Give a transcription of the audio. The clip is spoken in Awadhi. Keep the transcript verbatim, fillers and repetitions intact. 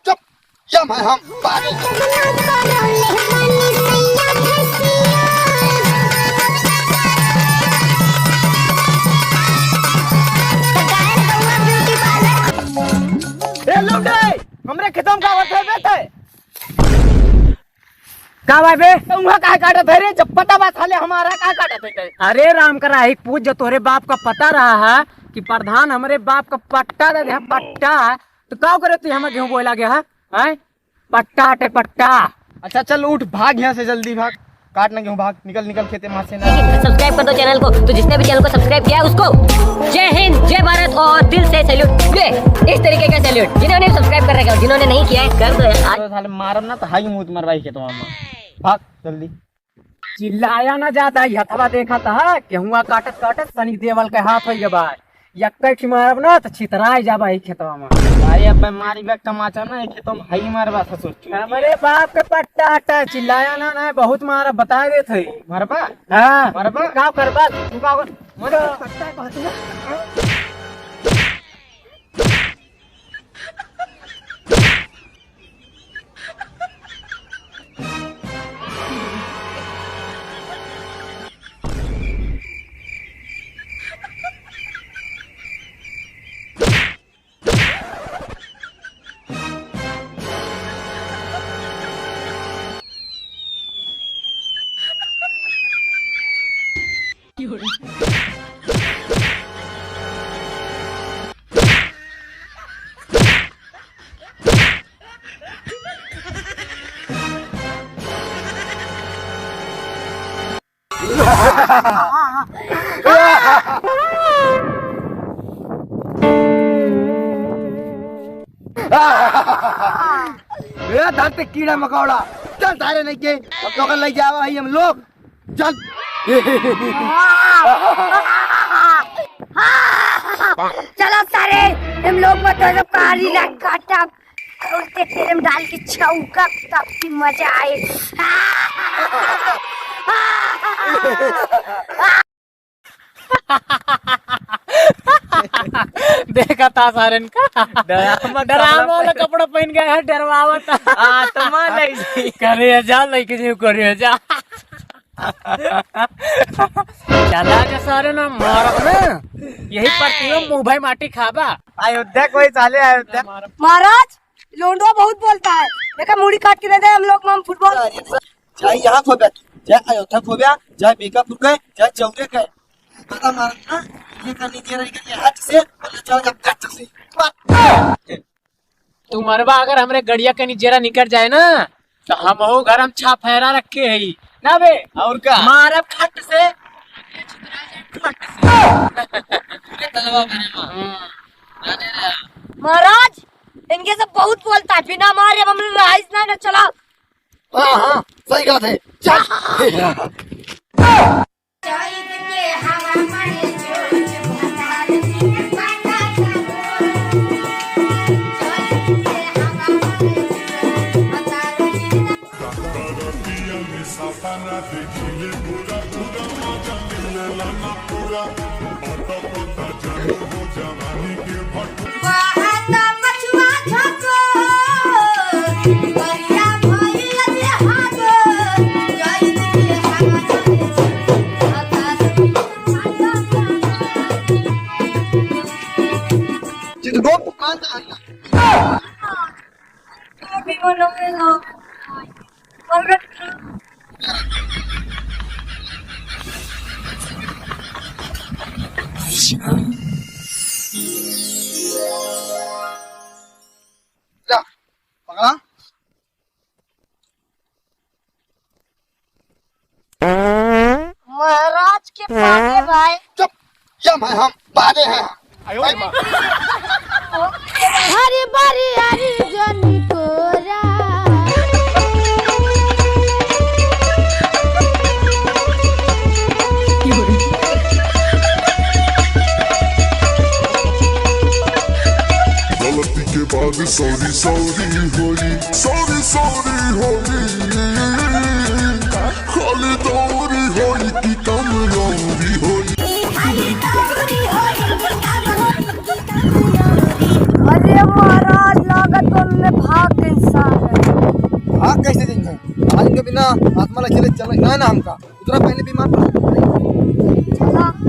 चुप, ये मैं हम बारे। ए लौंडे, हमरे खेतवा में का करत है बे ते? का बा बे? तो उहाँ काहे काटत है रे? जब पता बा साले हमारा, काहे काटत है ते? अरे राम कराही, पूछ, जो तोरे बाप का पता रहा है कि प्रधान हमरे बाप का पट्टा दे दे, पट्टा, तो का करे तू हमें गेहूं बोए लागे है? हैं? पट्टा हटे, पट्टा। अच्छा चल उठ, भाग यहाँ से, जल्दी भाग, काट ना गेहूं, भाग, निकल, निकल खेते में से ना। सब्सक्राइब कर दो चैनल को। तो जिसने भी चैनल को सब्सक्राइब किया है उसको जय हिंद, जय भारत और दिल से सैल्यूट। ये इस तरीके का सैल्यूट। जिन्होंने सब्सक्राइब कर रखा है, जिन्होंने नहीं किया है कर दो यार। तो साले मारब ना तो हाई मुंह तुम्हारे भाई खेतवा में। भाग जल्दी। चिल्लाया ना ज्यादा, ई हथवा देखा था, गेहुआ काटत काटत सनी देवल के हाथ होई गवा। यक्का की मारब ना तो छितराई जाबा ई खेतवा में। अरे अबे मारी बे तमाचा ना, ई खेतवा में हई मारबा ससुर। हमरे बाप के पट्टा हटा, चिल्लाया ना, ना बहुत मारा, बता देत है। मरबा? हाँ। मरबा? का करबा? तू का कर? मरबा पट्टा कहत ना। ए धरती कीड़ा मकोड़ा, चल सारे नहीं के, अब तो कर ले जावा है हम लोग, चल। चलो सारे, हम लोग मत तो सब कहानी लग काटा। और के तेल में डाल के छौंका, तब की मजा आए। देखा था सारन का। डरामा डरामा वाला कपड़ा पहन गया है, डरवावत। आत्मा नहीं। करे जा, लेके जो करे जा। चला के सारे ना मारब ना, यही पर तीनों मुंह भाई माटी खाबा। अयोध्या कोई साले अयोध्या। महाराज, लोंडवा बहुत बोलता है, देखा मुड़ी काट के दे दे हम लोग, हम फुटबॉल। चाहे यहाँ खो बे, चाहे अयोध्या खो बे, चाहे बीकापुर गए, चाहे चौरे गए, पता मारत ना, ये करनी दे रही है, हाथ से, मतलब चला जा, कट से। तू मरबा अगर हमरे गड़िया के नीचे निकल जाए ना, तो हमहू घर में छाफेरा रखे हई ना बे। और का? मारब खट से, खट से। पूरे तलवा भरे में। हम्म। जाने दे। महाराज, इनके सब बहुत बोलता है, बिना मारे अब हमरे राइस ना, ना चला। हाँ, हाँ, सही बात है। चल। जा, पकड़ा। महाराज के पाके भाई। चुप, ये मैं हम बाजे हैं। हरी बरी हरी जनी तोरा। गलती के बाद सॉरी सॉरी होई, सॉरी सॉरी होई। खाली दौरी होई कि कम दौरी होई। अरे महाराज, लागत तो हमने कैसे जइहैं? आज के बिना आत्मा ला खेले चलना ना, ना हमका। उतरा पहले बीमार पड़। चला।